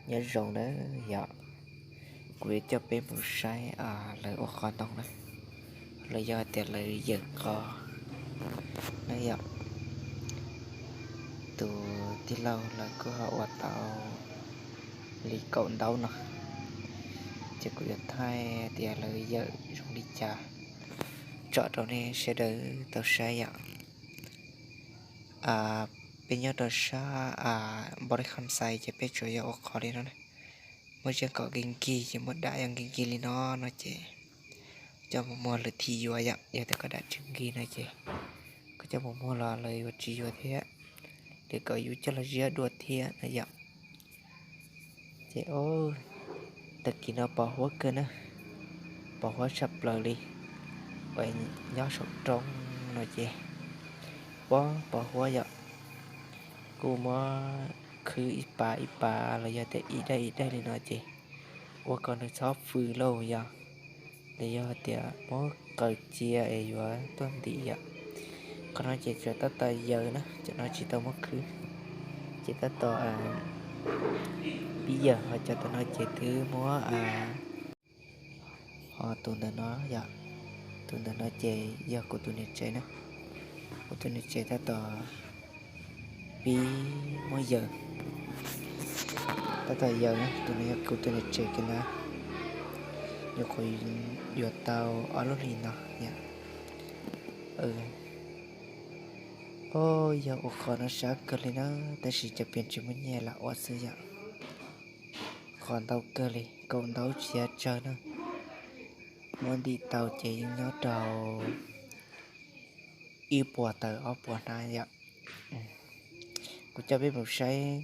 Nyob zoo na yom, kuv yuav coj peb mus saib lawv ua qos ntoo na, los yog tias lawv yawm qos na yom. Tus tij laug lawv kuj ho ua tau li kaum ntaub no, ces kuv yuav thaij tias lawv yawm zoo li cas tsom rau nej sawv daws tau saib yom. Peb nyob rau sab Npau Lis Kham Xais ces peb tsuas yog ua qos li no na. Muab ziab kom nkig nkig ces muab dam yog nkig nkig li no no ces coj mus muag lawv thiaj yuav yom. Yog tias koj dam tsis nkig no ces koj coj mus muag los lawv yuav tsis yuav thiab, lawv kom yus coj los ziab dua thiab no yom. Ces tag kis no pos huab kawg na, pos huab tshaj plaws li. Uas nyob saum roob no ces pos pos huab yom, kuj muab khwb ib pas ib pas los yog tias ib daim ib daim li no ces ua kom nws txhob fws lauj yom. Los yog tias muab qaws cia es yuav tuaj ntim yom. Qhov no ces tsuas tab tom yaws na, cov no tsis tau muab khwb, ces tab tom pib yaws. Ho cov ntawm no ces twb muab, ho tus ntawm no yom, tus ntawm no ces yog kuv tus niam tsev na, kuv tus niam tsev tab tom pib muab yaws, tab tom yaws na. Tus no yog kuv tus niam tsev kiag na, nyuam qhuav yuav tau ob lub hlis no yom. Yog ua qos no sab kawg li na, tab sis cov pem tsis muaj nyiaj lam ua xwb yom. Qos ntau kawg li, kaum ntaub tsis yog tsawg na. Muab ntim tau ces yeej nyob rau ib puas tawm ob puas hnab yom. Kuv coj peb mus saib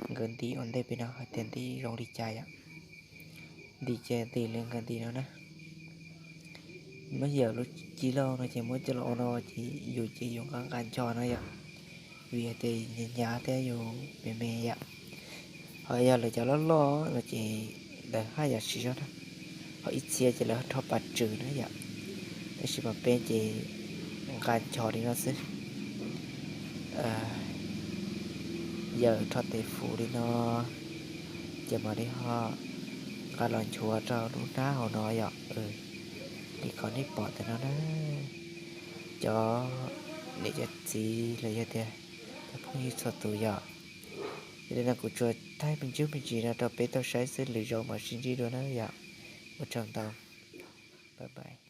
nkawd ntim ua ntej pem no hais tias ntim zoo li cas yom. Ntim ces ntim li nkawd ntim no na. Muab yawm lub cib lauj no ces muab coj los ua no ces yus ces yus nqa nqa ncho no yom, vim hais tias hnyav hnyav thiab yus me me yom. Ho yog lawv cov loj loj no ces lawv haj yam tsis zoo na, ho ib txhia ces lawv rho pas tswm na yom, tab sis mas peb ces nqa ncho li no xwb. Yawm rho tes fuv li no, ces mam li ho nqa los nchuav rau lub hnab hauv no yom. Li qhov nej pom ntawm no na, cov niam cov txiv los yog tias cov phooj ywg txhua tus yom. Yog li no kuv tsuas thaij me ntsis me ntsis no rau peb tau saib xwb, lwm zaus mam sib ntsib dua na yom. Ua tsaug ntau, bye bye.